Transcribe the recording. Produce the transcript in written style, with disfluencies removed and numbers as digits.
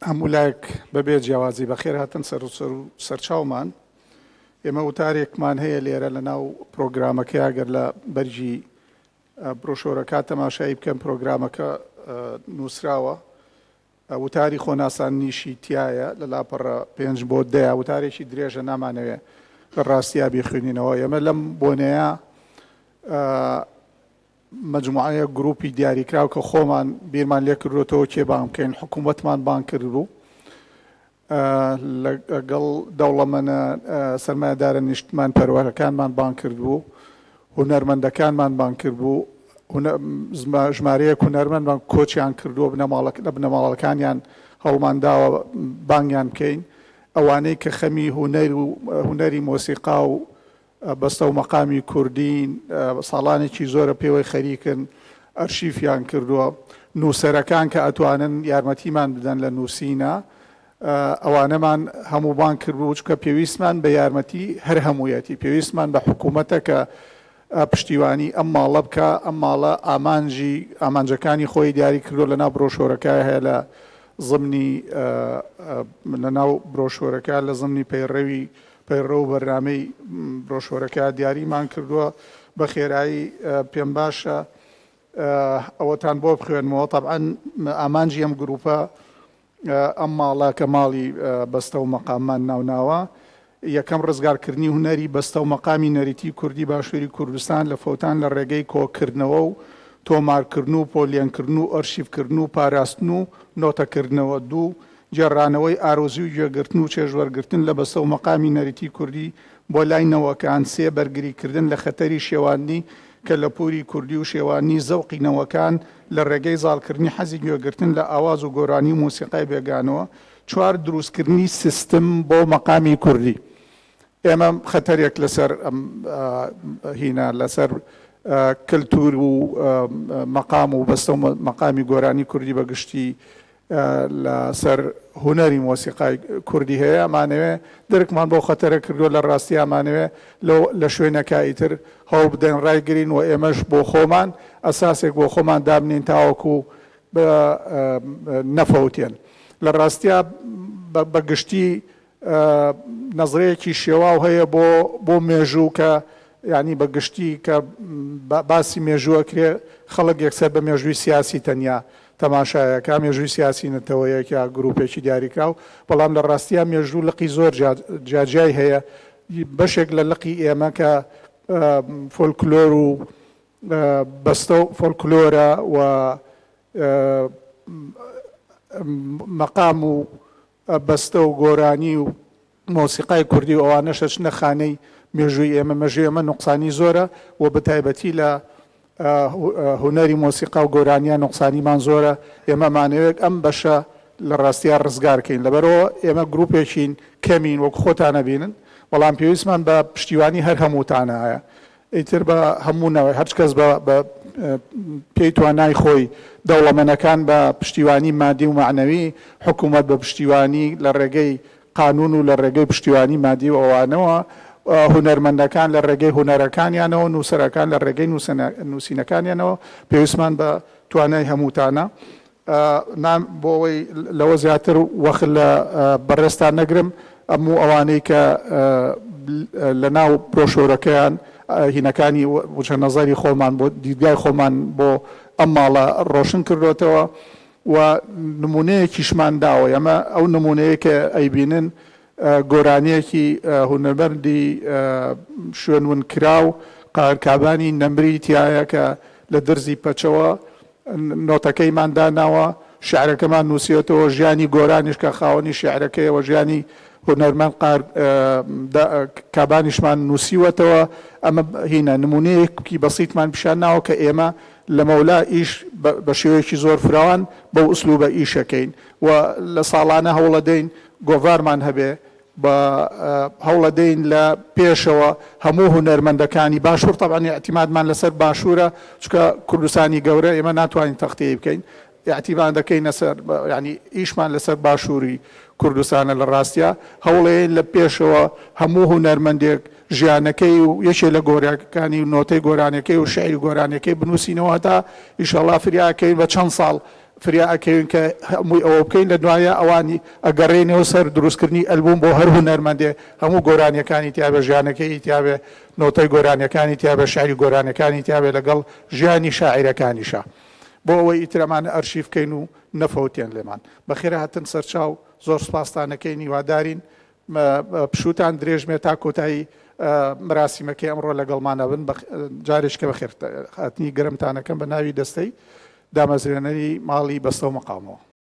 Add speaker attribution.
Speaker 1: هەموو لایەک بەبێ جیاوازی بەخێر هاتن سەر و سەر و سەرچاومان. ئێمە وتارێکمان هەیە لێرە لە ناو پرۆگرامەکەیا گەر لە بەرگی برۆشۆرەکە تەماشایی بکەن پرۆگرامەکە نووسراوە وتاری خۆناساندنیشی تیایە لە لاپەڕە پێنج بۆ دەیە وتارێکی درێژە نامانەوێ لە ڕاستیا بیخوێنینەوە ئێمە لەم بۆنەیە مەجموعەیەک گروپی دیاریکراو کە خۆمان بیرمان لێکردوەتەوە کێ بانگ بکەین حکوومەتمان بانگ کردبوو لەگەڵ دەوڵەمەنە سەرمایەدارە نیشتمان پەروەرەکانمان بانگ کردبوو هونەرمەندەکانمان بانگ کردبوو ژمارەیەک هونەرمەندمان کۆچیان کردووە بنەماڵە لە بنەماڵەکانیان هەوڵمان داوە بانگیان بکەین ئەوانەی کە خەمی هونەر و هونەری مۆسیقا و بەستە و مەقامی کوردین، ساڵانێکی زۆرە پێوەی خەریکن، ئەرشیفیان کردووە. نووسەرەکان کە ئەتوانن یارمەتیمان بدەن لە نووسینا، ئەوانەمان هەموو بانگ کردبوو، چونکە پێویستمان بە یارمەتی هەر هەموویەتی. پێویستمان بە حکوومەتە کە پشتیوانی ئەم ماڵە بکا. ئەم ماڵە ئامانجی ئامانجەکانی خۆی دیاری کردووە لەناو برۆشۆرەکە هەیە لە زمنی لەناو برۆشۆرەکە لە زمنی پەیڕەوی پەیڕەو و بەرنامەی برۆشۆرەکە دیاریمان کردووە، بە خێرایی پێم باشە ئەوەتان بۆ بخوێنمەوە. تەبعەن ئامانجی ئەم گروپە ئەم ماڵە کە ماڵی بەستە و مەقاممان ناوناوە، یەکەم ڕزگارکردنی هونەری بەستە و مەقامی نەریتی کوردی باشووری کوردستان لە فەوتان لە ڕێگەی کۆکردنەوە و تۆمارکردن و پۆلێنکردن و ئەرشیفکردن و پاراستن و نۆتەکردنەوە. دوو، گێڕانەوەی ئارۆزی و گوێگرتن و چێژوەرگرتن لە بەستە و مەقامی نەریتی کوردی بۆ لای نەوەکان، سێ بەرگریکردن لە خەتەری شێواندنی کەلەپووری کوردی و شێواندنی زەوقی نەوەکان لە ڕێگەی زاڵکردنی حەزی گوێگرتن لە ئاواز و گۆرانی و مۆسیقای بێگانەوە، چوار دروستکردنی سیستم بۆ مەقامی کوردی. ئێمە خەتەرێک لەسەر ئەم هینە لەسەر کەلتور و مەقام و بەستە و مەقامی گۆرانی کوردی بە گشتی لەسەر هونەری مۆسیقای کوردی هەیە، ئەمانەوێ درکمان بەو خەتەرە کردووە، لە ڕاستی ئەمانەوێ لە شوێنەکە ئیتر هەوڵ بدەین ڕایگرین و ئێمەش بۆ خۆمان ئەساسێک بۆ خۆمان دابنین تاوەکو نەفەوتێن. لە ڕاستیا بە گشتی نەزرەیەکی شێواو هەیە بۆ بۆ مێژوو کە یانی بە گشتی کە باسی مێژوو ئەکرێ خەڵک یەکسەر بە مێژووی سیاسی تەنیا تەماشایەکا مێژووی سیاسی نەتەوەیەک یا گروپێکی دیاریکراو بەڵام لە ڕاستیا مێژوو لقی زۆر جیاجیای هەیە بەشێک لە لقی ئێمە کە فۆلکلۆر و بەستە و فۆلکلۆرە و مەقام و بەستە و گۆرانی و مۆسیقای کوردی و ئەوانەش ئەچنە خانەی مێژووی ئێمە، مێژووی ئێمە نوقسانی زۆرە و بەتایبەتی لە هونەری مۆسیقا و گۆرانییە نوقسانیمان زۆرە، ئێمە ئەمانەوێت ئەم بەشە لە ڕاستیا ڕزگار کەین، لەبەرئەوە ئێمە گروپێکین کەمین وەک خۆتان ئەبینن، بەڵام پێویستمان بە پشتیوانی هەر هەمووتانە ئیتر بە هەموو نەوەی هەرچ کەس بە بە پێی توانای خۆی، دەوڵەمەنەکان بە پشتیوانی مادی و مەعنەوی، حکوومەت بە پشتیوانی لە ڕێگەی قانوون و لە ڕێگەی پشتیوانی مادی و ئەوانەوە، هونەرمەندەکان لە ڕێگەی هونەرەکانیانەوە، نووسەرەکان لە ڕێگەی نووسینەکانیانەوە، پێویستمان بە توانای هەمووتانە. نا بۆ ئەوەی لەوە زیاتر وەخت لە بەڕێزتان نەگرم ئەموو ئەوانەی کە لە ناو برۆشۆرەکەیان هینەکانی وجهە نەزەری خۆمان بۆ دیدگای خۆمان بۆ ئەم ماڵە ڕۆشن کردۆتەوە و نمونەیەکیشمان داوە ئەمە ئەو نمونەیە کە ئەیبینن گۆرانیەکی هونەرمەندی شوێن ون کراو قاهر کابانی نەمری تیایە کە لە درزی پەچەوە نۆتەکەیمان داناوە، شیعرەکەمان نووسیوەتەوە، ژیانی گۆرانیش کە خاوەنی شیعرەکەیە و ژیانی هونەرمەند قاهر کابانیشمان نووسیوەتەوە، ئەمە هینە نموونەیەکی بەسیتمان پیشان ناوە کە ئێمە لەمەولا ئیش بە شێوەیەکی زۆر فراوان بەو ئوسلوبە ئیشەکەین و لە ساڵانە هەوڵەدەین گۆڤارمان هەبێ بە هەوڵەدەین لە پێشەوە هەموو هونەرمەندەکانی باشوور تەبعەن ئیعتیمادمان لەسەر باشوورە چونکە کوردستانی گەورە ئێمە ناتوانین تەختیەی بکەین ئیعتیماد دەکەینە سەر یانی ئیشمان لەسەر باشووری کوردستانە لە ڕاستیا هەوڵەیەین لە پێشەوە هەموو هونەرمەندێک ژیانەکەی و یەکێ لە گۆرەکانی و نۆتەی گۆرانەکەی و شعری گۆرانەکەی بنووسینەوە هەتا ئیشەڵا فریاکەین بە چەند ساڵ. فریا ئەکەوین کە هەمووی ئەوە بکەین لە دوایە ئەوانی ئەگەڕێینەوە سەر دروستکردنی ئەلبوم بۆ هەر هونەرمەندێ هەموو گۆرانیەکانی تیابێ ژیانەکەی تیابێ نۆتەی گۆرانیەکانی تیابێ شعری گۆرانیەکانی تیابێ لەگەڵ ژیانی شاعیرەکانیشا بۆ ئەوەی ئیتر ئەمانە ئەرشیف کەین و نەفەوتێن لێمان. بەخێرهاتن سەرچاو زۆر سوپاستان ئەکەین هیوادارین پشووتان درێژ بێت تا کۆتایی مەراسیمەکەی ئەمڕۆ لەگەڵمان ئەبن. جارێکە بەخێرهاتنی گەرمتان ئەکەم بە ناوی دەستەی دامەزرێنەری ماڵی بەستە و مەقامەوە.